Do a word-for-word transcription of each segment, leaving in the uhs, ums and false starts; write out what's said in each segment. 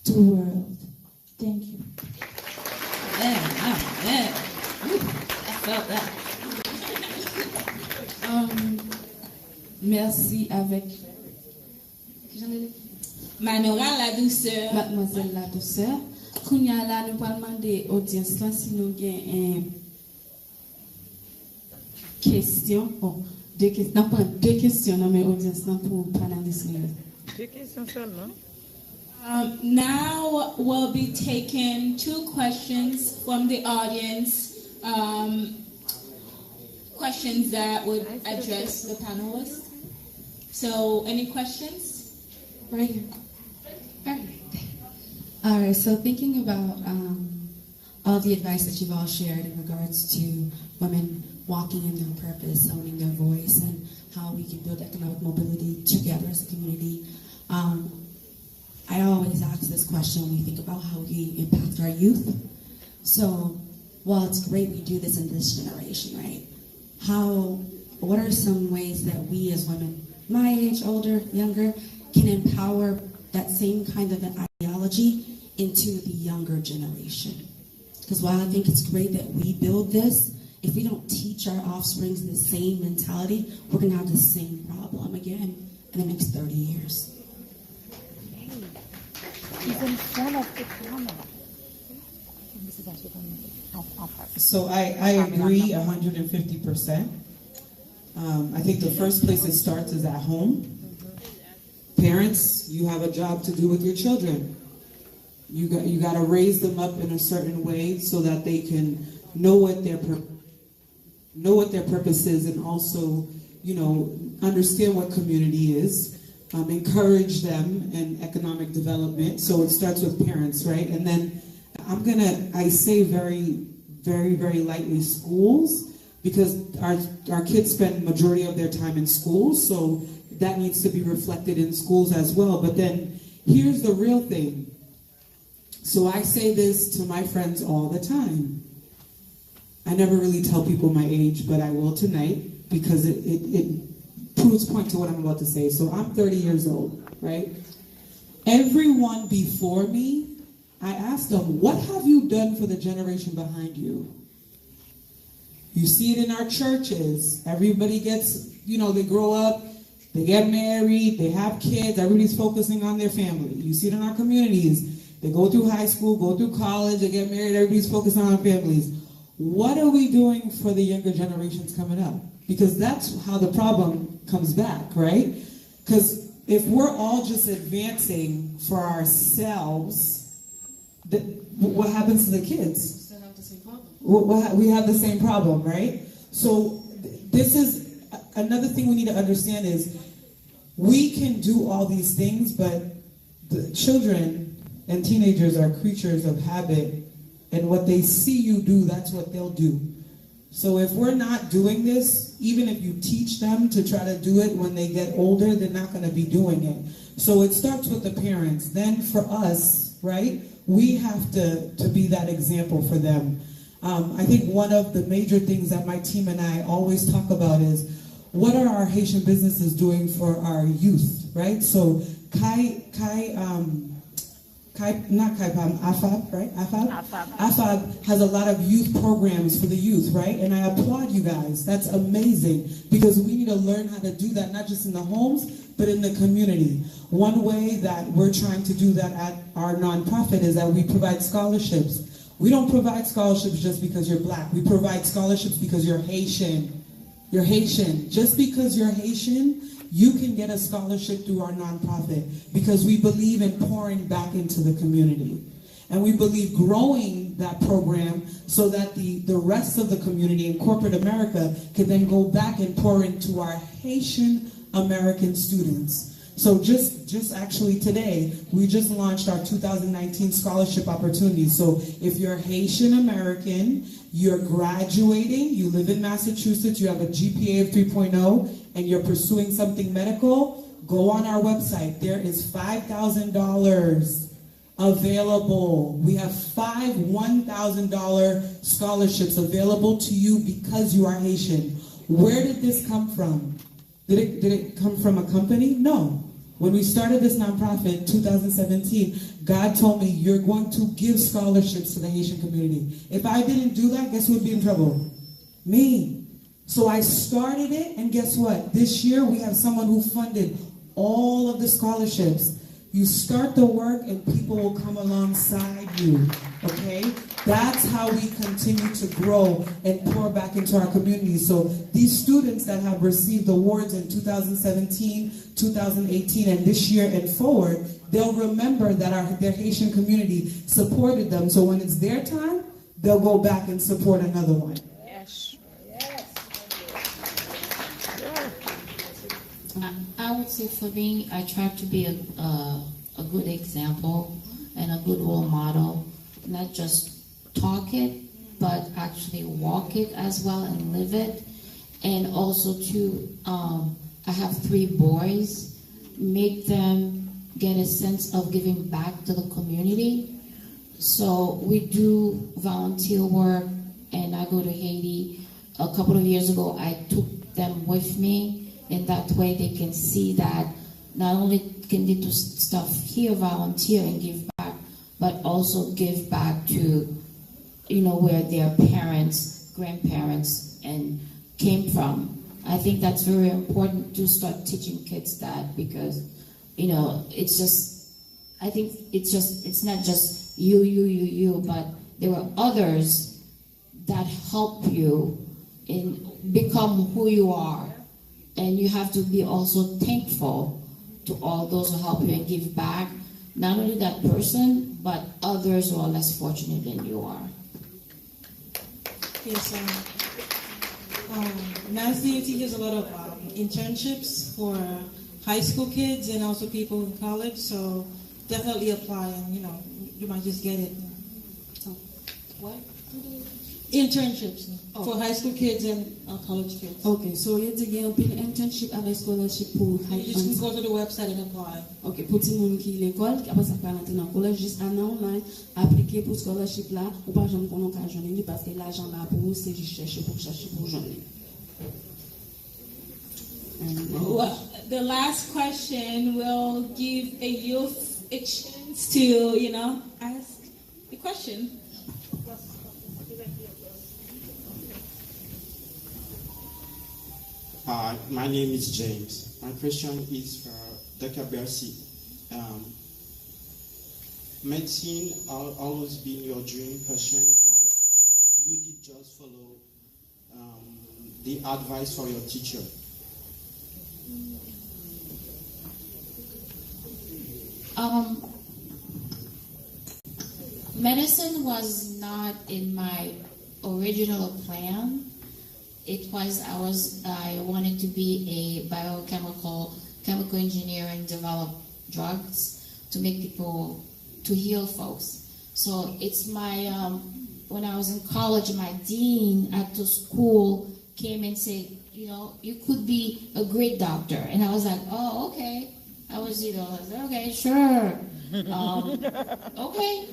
to world. Thank you. Amen. Amen. Ooh, I felt that. Um, merci avec Manora la douceur. Mademoiselle la douceur. Kounye a la, nou pral mande odyans lan si nou gen en kesyon. Oh, de kes, n ap pran de kesyon nan men odyans lan pou panelist nou yo. De kesyon sèlman. Um, now we'll be taking two questions from the audience. Um, questions that would address the panelists. So, any questions? Right here. All right. All right. So, thinking about um, all the advice that you've all shared in regards to women walking in their purpose, owning their voice, and how we can build economic mobility together as a community. Um, I always ask this question when we think about how we impact our youth. So, while it's great we do this in this generation, right? How, what are some ways that we as women, my age, older, younger, can empower that same kind of an ideology into the younger generation? Because while I think it's great that we build this, if we don't teach our offsprings the same mentality, we're going to have the same problem again in the next thirty years. He's in front of the camera. This is actually going to be off, off. So I, I agree one hundred fifty percent. Um, I think the first place it starts is at home. Parents, you have a job to do with your children. You got, you got to raise them up in a certain way so that they can know what their pur- know what their purpose is and also, you know, understand what community is, um, encourage them in economic development. So it starts with parents, right? And then I'm gonna, I say very, very, very lightly schools because our, our kids spend majority of their time in schools, so that needs to be reflected in schools as well. But then here's the real thing. So I say this to my friends all the time. I never really tell people my age, but I will tonight because it, it, it proves point to what I'm about to say. So I'm thirty years old, right? Everyone before me, I asked them, "What have you done for the generation behind you?" You see it in our churches. Everybody gets, you know, they grow up, they get married, they have kids, everybody's focusing on their family. You see it in our communities. They go through high school, go through college, they get married, everybody's focusing on families. What are we doing for the younger generations coming up? Because that's how the problem comes back, right? Because if we're all just advancing for ourselves, th- what happens to the kids? Still have the same problem. What, what, we have the same problem, right? So th- this is a- another thing we need to understand is we can do all these things, but the children and teenagers are creatures of habit, and what they see you do, that's what they'll do. So if we're not doing this, even if you teach them to try to do it when they get older, they're not going to be doing it. So it starts with the parents. Then for us, right, we have to, to be that example for them. Um, I think one of the major things that my team and I always talk about is what are our Haitian businesses doing for our youth, right? So Kai, Kai, um, Kai, not Kai Pam, AFAB, right? AFAB? AFAB. AFAB has a lot of youth programs for the youth, right? And I applaud you guys. That's amazing because we need to learn how to do that, not just in the homes, but in the community. One way that we're trying to do that at our nonprofit is that we provide scholarships. We don't provide scholarships just because you're black. We provide scholarships because you're Haitian. You're Haitian. Just because you're Haitian, you can get a scholarship through our nonprofit because we believe in pouring back into the community. And we believe growing that program so that the, the rest of the community in corporate America can then go back and pour into our Haitian American students. So just just actually today, we just launched our two thousand nineteen scholarship opportunity. So if you're Haitian American, you're graduating, you live in Massachusetts, you have a G P A of three point oh, and you're pursuing something medical, go on our website. There is five thousand dollars available. We have five one thousand dollar scholarships available to you because you are Haitian. Where did this come from? Did it, did it come from a company? No. When we started this nonprofit in two thousand seventeen, God told me, "You're going to give scholarships to the Haitian community." If I didn't do that, guess who would be in trouble? Me. So I started it, and guess what? This year, we have someone who funded all of the scholarships. You start the work, and people will come alongside you, okay? That's how we continue to grow and pour back into our community. So these students that have received awards in two thousand seventeen, two thousand eighteen, and this year and forward, they'll remember that our, their Haitian community supported them. So when it's their time, they'll go back and support another one. Yes. I, I would say for me, I try to be a, a, a good example and a good role model, not just talk it, but actually walk it as well and live it. And also, too, um, I have three boys, make them get a sense of giving back to the community. So we do volunteer work, and I go to Haiti. A couple of years ago, I took them with me, and that way they can see that not only can they do s- stuff here, volunteer and give back, but also give back to, you know, where their parents, grandparents, and came from. I think that's very important to start teaching kids that because, you know, it's just, I think it's just, it's not just you, you, you, you, but there were others that help you and become who you are. And you have to be also thankful to all those who help you and give back, not only that person, but others who are less fortunate than you are. Yes, um, um, Mass D U T has a lot of um, internships for high school kids and also people in college, so definitely apply and, you know, you might just get it. So, what? Internships for high school kids and uh, college kids. Ok, so yo di gen anpil internship avèk scholarship pou high school. You just can go to the website and apply. Ok, pou timoun ki lekòl, ki apre sa k pa rantre nan kolèj, jis al nan online, aplike pou scholarship la, ou pa janm konnen w ka jwenn li, paske lajan la pou ou, se jis chèche pou chèche pou jwenn li. Well, the last question will give a youth a chance to, you know, ask the question. Uh, my name is James. My question is for Doctor Bercy. Um, medicine al- always been your dream passion, or you did just follow um, the advice for your teacher? Um, medicine was not in my original plan. It was I was I wanted to be a biochemical chemical engineer and develop drugs to make people to heal folks. So it's my um, when I was in college, my dean at the school came and said, you know, you could be a great doctor, and I was like, oh, okay. I was, you know, like, okay, sure. Um, okay,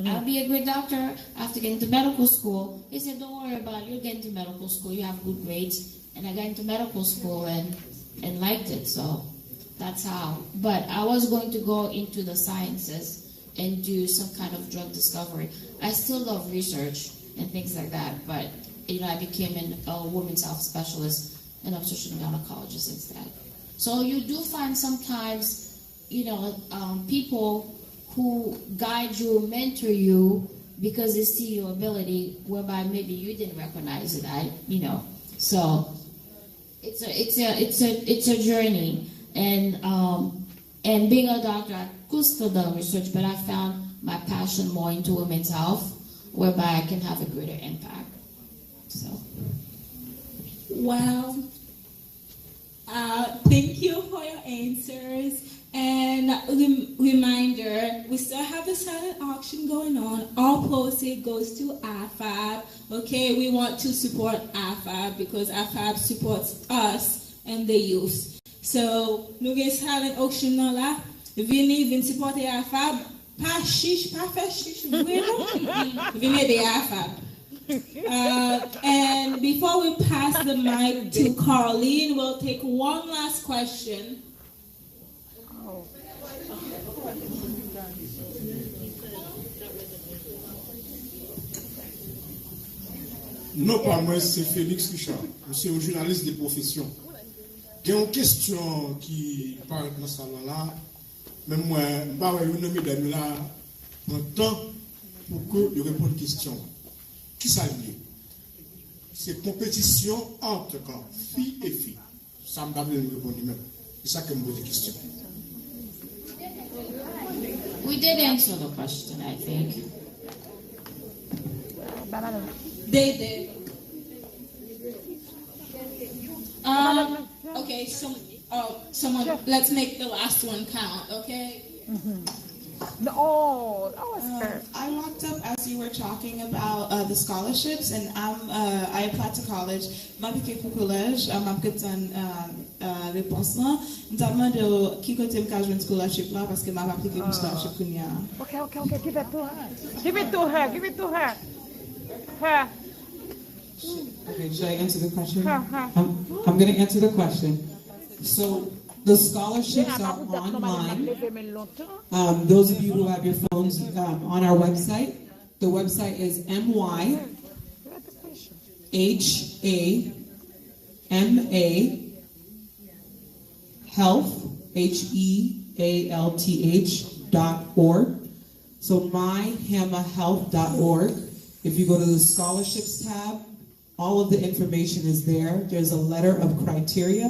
I'll be a great doctor after getting to medical school. He said, don't worry about it. You'll get into medical school. You have good grades. And I got into medical school and, and liked it. So that's how. But I was going to go into the sciences and do some kind of drug discovery. I still love research and things like that. But, you know, I became an, a women's health specialist, an obstetrician gynecologist instead. So you do find sometimes, you know, um, people who guide you, mentor you, because they see your ability, whereby maybe you didn't recognize it. I, you know, so it's a, it's a, it's a, it's a journey, and um, and being a doctor, I could still do research, but I found my passion more into women's health, whereby I can have a greater impact. So. Well, uh, thank you for your answers. And rem- reminder, we still have the silent auction going on. All proceeds goes to I five. Okay, we want to support I five because I five supports us and the youth. So, nou gen silent auction nan la. Vini, vin sipòte I five. Pa chich, pa fè chich vre non. Vin ede I five. Uh, and before we pass the mic to Carlene, we'll take one last question. Non pa mwen, se Félix Richard. Mwen se yon jounalis de pwofesyon. Gen yon kesyon ki parèt nan sal la la, men mwen, m pa wè youn nan medam yo la pran tan pou ke yo reponn kesyon an. Kisa l ye? Se konpetisyon ant fi e fi. Sa m ta vle reponn li menm. Se sa ke m poze kesyon. We did answer the question, I think. They did. Um, okay, so, oh, someone, let's make the last one count, okay? Oh, that was fair. I walked up as you were talking about uh, the scholarships, and I'm uh, I applied to college. M aplike pou kolèj, uh, m ap tann uh, uh, repons lan. M t ap mande w ki kote m ka jwenn scholarship la paske m ap aplike pou scholarship kounye a. Okay, okay, okay. Give it to her. Give it to her. Give it to her. Her. Okay, should I answer the question? Her, her. I'm, I'm going to answer the question. So the scholarships are online. Um, those of you who have your phones um, on our website, the website is M Y H A M A health, H E A L T H dot org. So my hammer health dot org. If you go to the scholarships tab, all of the information is there. There's a letter of criteria,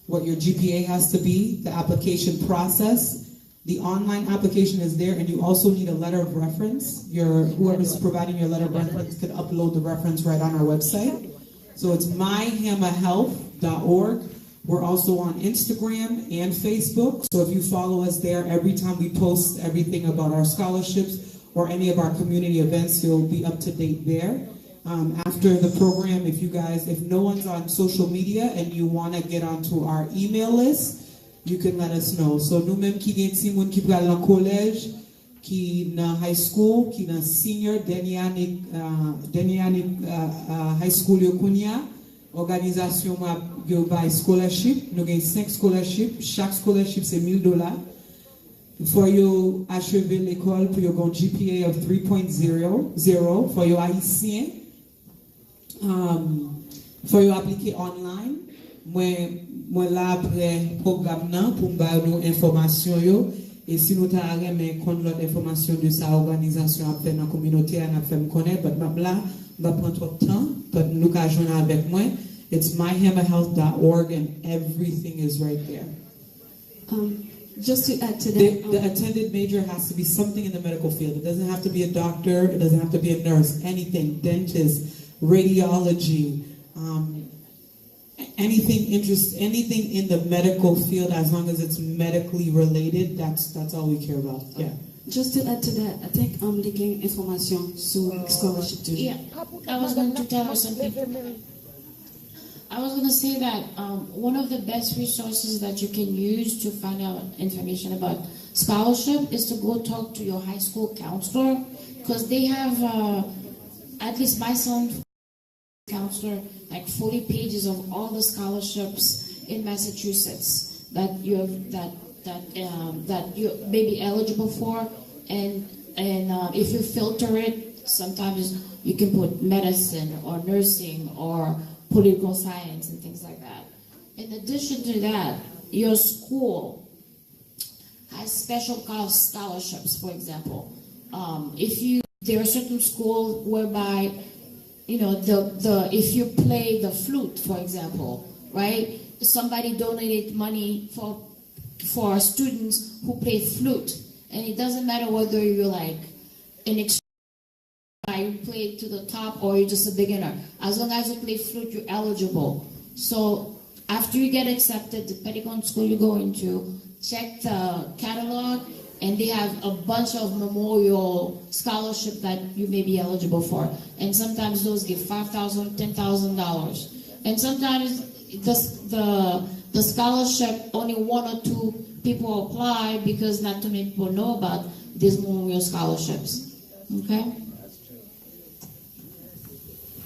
what your G P A has to be, the application process. The online application is there, and you also need a letter of reference. Your whoever's providing your letter of reference could upload the reference right on our website. So it's my hammer health dot org. We're also on Instagram and Facebook. So if you follow us there, every time we post everything about our scholarships or any of our community events, you'll be up to date there. Um, after the program, if you guys, if no one's on social media and you want to get onto our email list, you can let us know. So nou menm ki gen timoun ki pral nan kolèj, ki nan high school, ki nan senior, dènye ane, uh, dènye ane uh, uh, high school yo kounye a, òganizasyon mwen ap yo bay scholarship, nou gen senk scholarship, chak scholarship se mil dola. Fò yo acheve lekòl pou yo gen yon G P A of three point zero, fò yo ayisyen, um, fò yo aplike online. Mwen, mwen la apre pwogram nan pou m ba nou enfòmasyon yo. E si nou ta renmen konn lòt enfòmasyon de sa òganizasyon ap fè nan kominote a, n ap fè m konnen, but m ap la, m p ap pran twòp tan, but nou ka jwenn avèk mwen. It's my hammer health dot org and everything is right there. Um, just to add to The, that, the um, attended major has to be something in the medical field. It doesn't have to be a doctor. It doesn't have to be a nurse. Anything, dentist, radiology, um, anything interest, anything in the medical field, as long as it's medically related. That's that's all we care about. Yeah. Just to add to that, I think um, li gen enfòmasyon sou scholarship tou. Yeah, I was going to tell her something. I was going to say that um, one of the best resources that you can use to find out information about scholarship is to go talk to your high school counselor, because they have, uh, at least my son, counselor, like forty pages of all the scholarships in Massachusetts that you have, that that um, that you may be eligible for, and and uh, if you filter it, sometimes you can put medicine or nursing or political science and things like that. In addition to that, your school has special scholarships. For example, um, if you there are certain schools whereby, you know, the the if you play the flute, for example, right? Somebody donated money for for students who play flute, and it doesn't matter whether you're like an ex- you play it to the top or you're just a beginner. As long as you play flute, you're eligible. So after you get accepted, depending on school you go into, check the catalog, and they have a bunch of memorial scholarship that you may be eligible for. And sometimes those give five thousand, ten thousand dollars. And sometimes the, the, the scholarship, only one or two people apply because not too many people know about these memorial scholarships. Okay?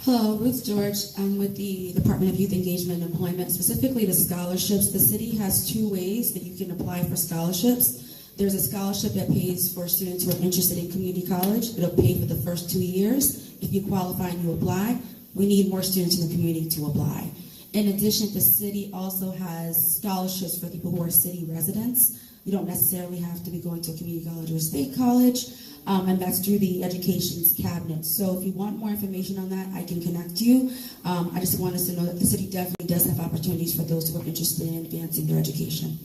Hello, Ruth George. I'm with the Department of Youth Engagement and Employment, specifically the scholarships. The city has two ways that you can apply for scholarships. There's a scholarship that pays for students who are interested in community college. It'll pay for the first two years if you qualify and you apply. We need more students in the community to apply. In addition, the city also has scholarships for people who are city residents. You don't necessarily have to be going to a community college or a state college, um, and that's through the education's cabinet. So if you want more information on that, I can connect you. Um, I just want us to know that the city definitely does have opportunities for those who are interested in advancing their education.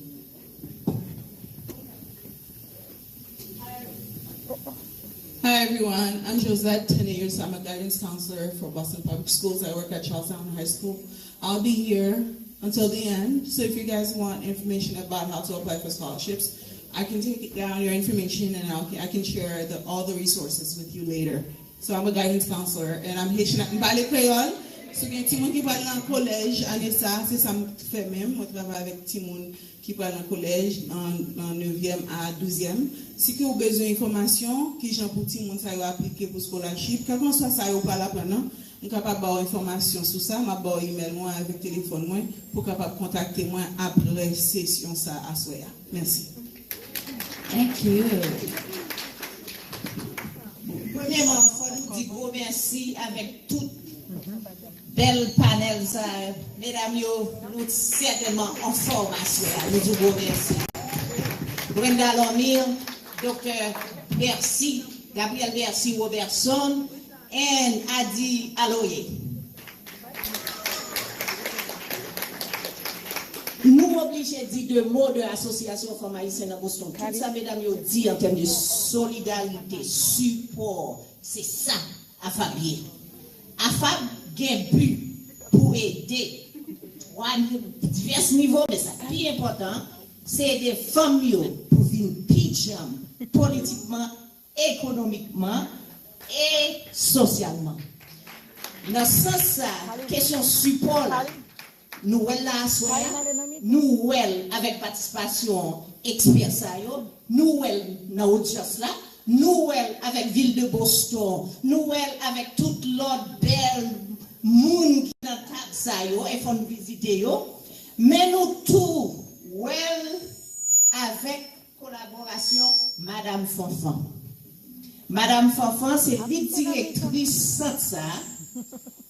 Hi everyone, I'm Josette, twenty years, I'm a guidance counselor for Boston Public Schools. I work at Charlestown High School. I'll be here until the end, so if you guys want information about how to apply for scholarships, I can take down your information and I'll, I can share the, all the resources with you later. So I'm a guidance counselor and I'm Haitian, m pale kreyòl. So gen timoun ki pral nan kolèj ane sa, se sa m fè menm, mwen travay avèk timoun ki pral nan kolèj, nan, nan nevyèm a douzèm. Si ke ou bezwen enfòmasyon, kijan pou timoun sa yo aplike pou scholarship, kèlkanswa sa yo pral aprann nan, m kapab ba w enfòmasyon sou sa, m ap ba w email mwen avèk telefòn mwen pou w kapab kontakte mwen apre sesyon sa aswè a. Mèsi. Thank you. Premyèman, fò nou di gwo mèsi avèk tout bèl panèl sa, medam yo, nou sètènman an fòm aswè a. Nou di gwo mèsi. Brenda Lormil, Doktè Bercy, Gabriel Bercy Robertson, and Adi Aloye. Nou oblije di de mo de Asosyasyon Fanm Ayisyen nan Boston. Tout sa medam yo di an tèm de solidarite, sipò, se sa AFAB ye. AFAB gen bi pou ede twa ni- divès nivo, men sa pi enpòtan, se ede fanm yo pou vin pi djanm politikman, ekonomikman e sosyalman. Nan sans sa, kesyon sipò la, nou wè l la aswè a, nou wè l avèk patisipasyon ekspè sa yo, nou wè l nan odyans la, nou wè l avèk vil de Boston, nou wè l avèk tout lòt bèl moun ki nan tab sa yo e fò n vizite yo, men nou tou wè l avèk kolaborasyon Madam Fanfan. Madam Fanfan se li direktris sant sa.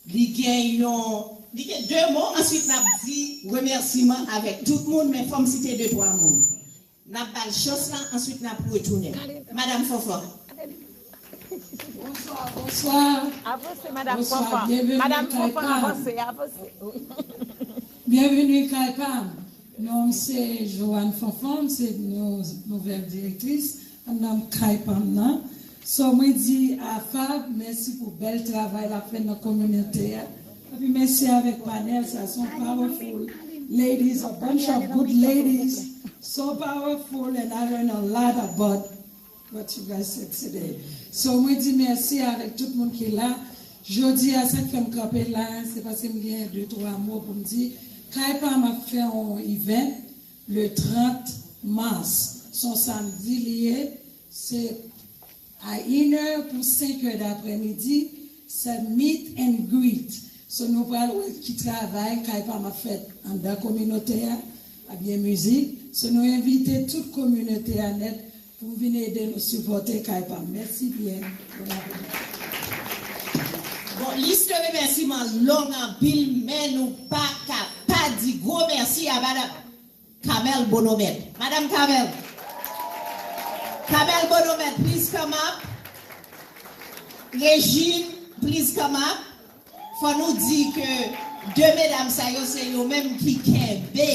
Li gen yon, li gen de mo, answit n ap di remèsiman avèk tout moun, men fò m site de twa moun. N ap ba l chans la, answit n ap retounen. Madam Fanfan. Bonswa, bonswa. Avanse, Madam Fanfan. Madam Fanfan, avanse, avanse. Byenveni kay pa m. Non m se Joanne Fanfan, m se nou nouvèl direktris anndan kay pa m nan. So mwen di AFAB mèsi pou bèl travay l ap fè nan kominote a. Epi mèsi avèk panèl sa, some powerful ladies, a bunch of good ladies, so powerful and I learn a lot about what you guys said today. So mwen di mèsi avèk tout moun ki la. Jodi a sa k fè m kanpe la, se paske m gen de twa mo pou m di. Kay pa m ap fè yon event le trant mas. Se yon samdi li ye. Se a inè pou senkè daprèmidi, se meet and greet. So nou pral wè ki travay kay pa m ap fè anndan kominote a, ebyen mizik. So nou envite tout kominote a nèt pou vin ede nou sipòte kay pa m. Mèsi byen. Bon apeti. Bon, lis de remèsiman long anpil, men nou pa ka pa di gwo mèsi a Madam Carmel Bonomèt. Madam Carmel. Carmel Bonomèt, please come up. Regine, please come up. Fò nou di ke de medam sa yo se yo menm ki kenbe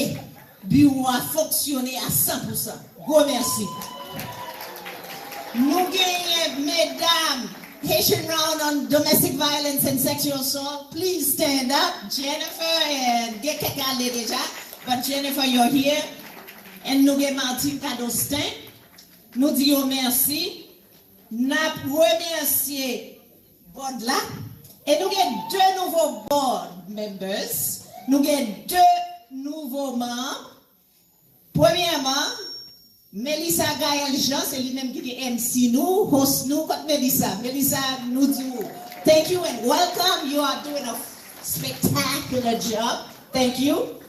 biwo a fonksyone a san pou san. Gwo mèsi. Nou genyen medam Haitian Round on Domestic Violence and Sexual Assault. Please stand up. Jennifer and gen kèk ale deja. But Jennifer, you're here. And nou gen Martine Cadostin. Nou di yo mèsi. N ap remèsye board la. E nou gen de nouvo board members. Nou gen de nouvo manm. Premyèman, Melissa Gaël Jean, se li menm ki te M C nou, host nou. Kot Melissa? Melissa, nou di w thank you and welcome. You are doing a spectacular job. Thank you.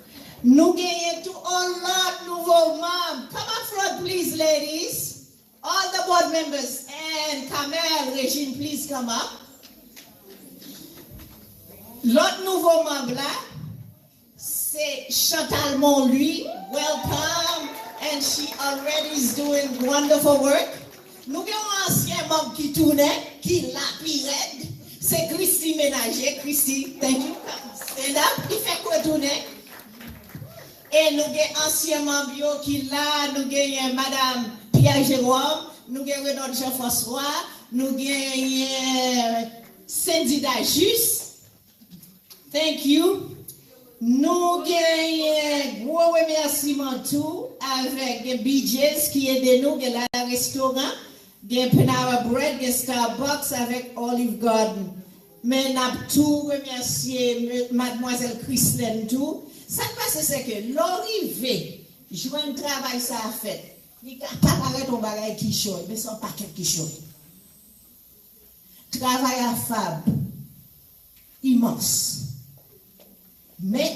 Nou genyen tou on lòt nouvo manm. Come up front, please, ladies. All the board members and Kamel, Regine, please come up. Lòt nouvo manm la, se Chantal Monlui. Welcome, and she already is doing wonderful work. Nou gen yon ansyen manm ki tounen, ki la pi rèd. Se Christy Ménager. Christy, thank you. Stand up. Li fèk retounen. E nou gen ansyen manm yo ki la, nou genyen Madam Pierre Jérôme, nou gen Renaud Jean François, nou genyen Cindy Dajus. Thank you. Nou genyen gwo remèsiman tou avèk B J's ki ede nou, gen La Restoran, gen Panera Bread, gen Starbucks avèk Olive Garden. Men n ap tou remèsye me- Madmwazèl Chrislène tou. Sa k pase se ke lè w rive jwenn travay sa a fèt, li ka pa parèt yon bagay kichòy, men se yon pakèt kichòy. Travay a fab, imans. Men,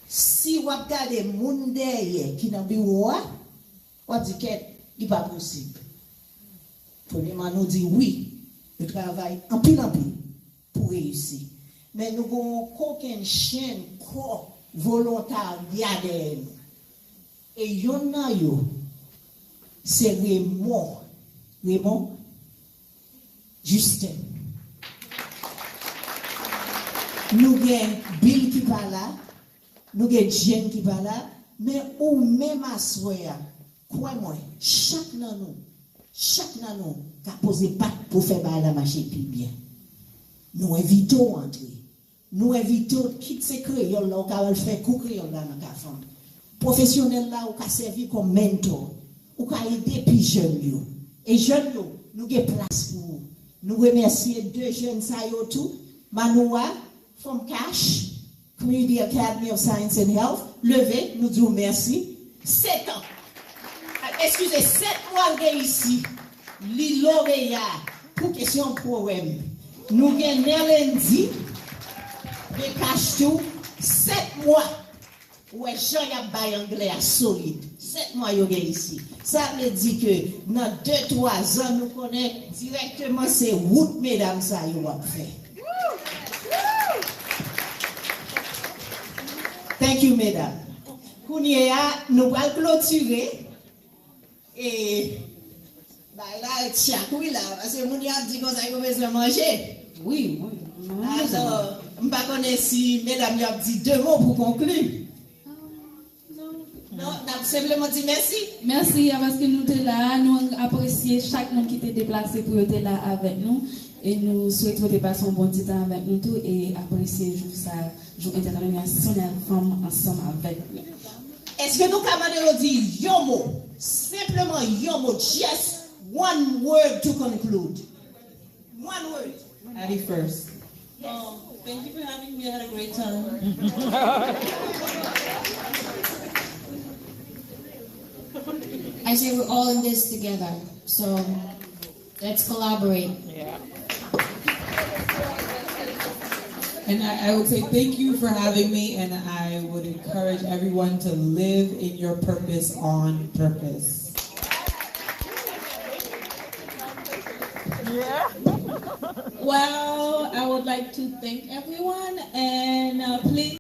si w ap gade moun dèyè ki nan biwo a, w ap di, "Kèt, li pa posib." Premyèman, nou di wi, yo travay anpil, anpil pou reyisi. Men nou gen yon kokennchenn kò volontarya dèyè nou. E yonn nan yo, se Raymond. Raymond Justin. Nou gen Bill ki pa la, nou gen Jane ki pa la, men ou menm aswè a, kwè mwen, chak nan nou, chak nan nou ka poze pat pou fè bagay la mache pi byen. Nou envite w antre. Nou envite w, kit se kreyòl la, ou ka al fè kou kreyòl la nan Kafanm. Pwofesyonèl la, ou ka sèvi kòm mentor. Ou ka ede pi jèn yo. E jèn yo, nou gen plas pou ou. Nou remèsye de jèn sa yo tou, Manoua, Fanm Cash, Community Academy of Science and Health, leve, nou di w mèsi. Sèt an. Eskize, sèt mwa l gen isi. Li loreya pou kesyon powèm. Nou gen Nerlendi de Cash tou, sèt mwa. Ou wè jan y ap bay anglè a solid. Sèt mwa yo gen isi. Sa vle di ke nan de, twa zan, nou konnen dirèkteman se wout medam sa yo w ap fè. Thank you, medam. Kounye a, nou pral klotire. E bay la tchak wi la, paske moun yo ap di konsa yo bezwen manje. Wi, wi. Alò, m pa konnen si medam yo ap di de mo pou konkli. Non, n ap senpleman di mèsi. Mèsi a paske nou te la a, nou apresye chak moun ki te deplase pou yo te la avèk nou, e nou swete yo te pase yon bon ti tan avèk nou tou, e apresye jou sa, jou entènasyonal fanm ansanm avèk nou. Èske nou ka mande yo di yon mo? Senpleman yon mo, just one word to conclude. One word. Addie first. Oh, thank you for having me. I had a great time. I say we're all in this together. So let's collaborate. And I, I would say thank you for having me, and I would encourage everyone to live in your purpose on purpose. Well, I would like to thank everyone, and uh, please.